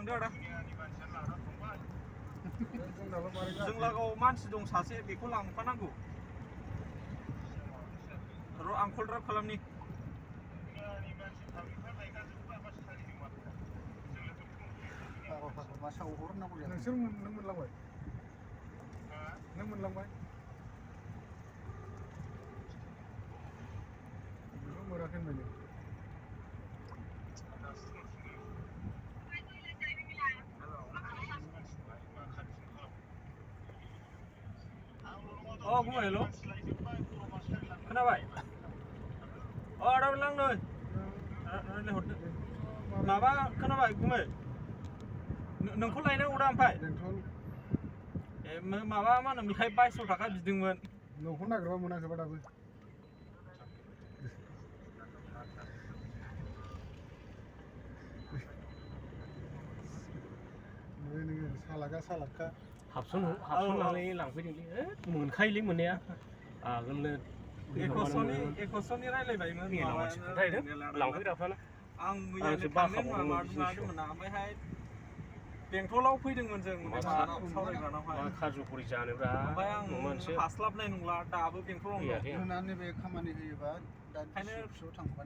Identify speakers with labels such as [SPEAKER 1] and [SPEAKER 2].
[SPEAKER 1] लांदो आदा जों लागोआव मानसि दं सासे बेखौ लांफानांगौ र' आं कल ड्राइभ खालामनि
[SPEAKER 2] नोंसोर नों मोनलांबाय नों मोनलांबाय बेखौ मोनाखै होनबाय
[SPEAKER 1] बुङो हेल' खोनाबाय आदा लांनो रायलायहरदो माबा खोनाबाय गुमै नोंखौ लायनांगौ दा ओमफ्राय माबा मा होनो बेहाय 2200 थाखा बिदोंमोन
[SPEAKER 2] न'खौ नागिरबा मोनाखैबा दाबो नोङो सालाखा
[SPEAKER 3] हाबसननानै लांफैदोंलै मोनखायोलै मोननाया आगोलनो
[SPEAKER 1] 100नि रायलायबायमोन
[SPEAKER 3] लांफैग्राफ्रानो
[SPEAKER 1] आं मैयानो थांनो माबादोंमोन ओमफ्रायहाय बेंटलाव फैदोंमोन जों सावरायग्रानावहाय
[SPEAKER 3] खाजुखरि जानोब्रा
[SPEAKER 1] ओमफ्राय आं हास्लाबनाय नंला दाबो बेंटलाव दं
[SPEAKER 2] नैबे खामानि होयोबा दा फिसौ थांबानो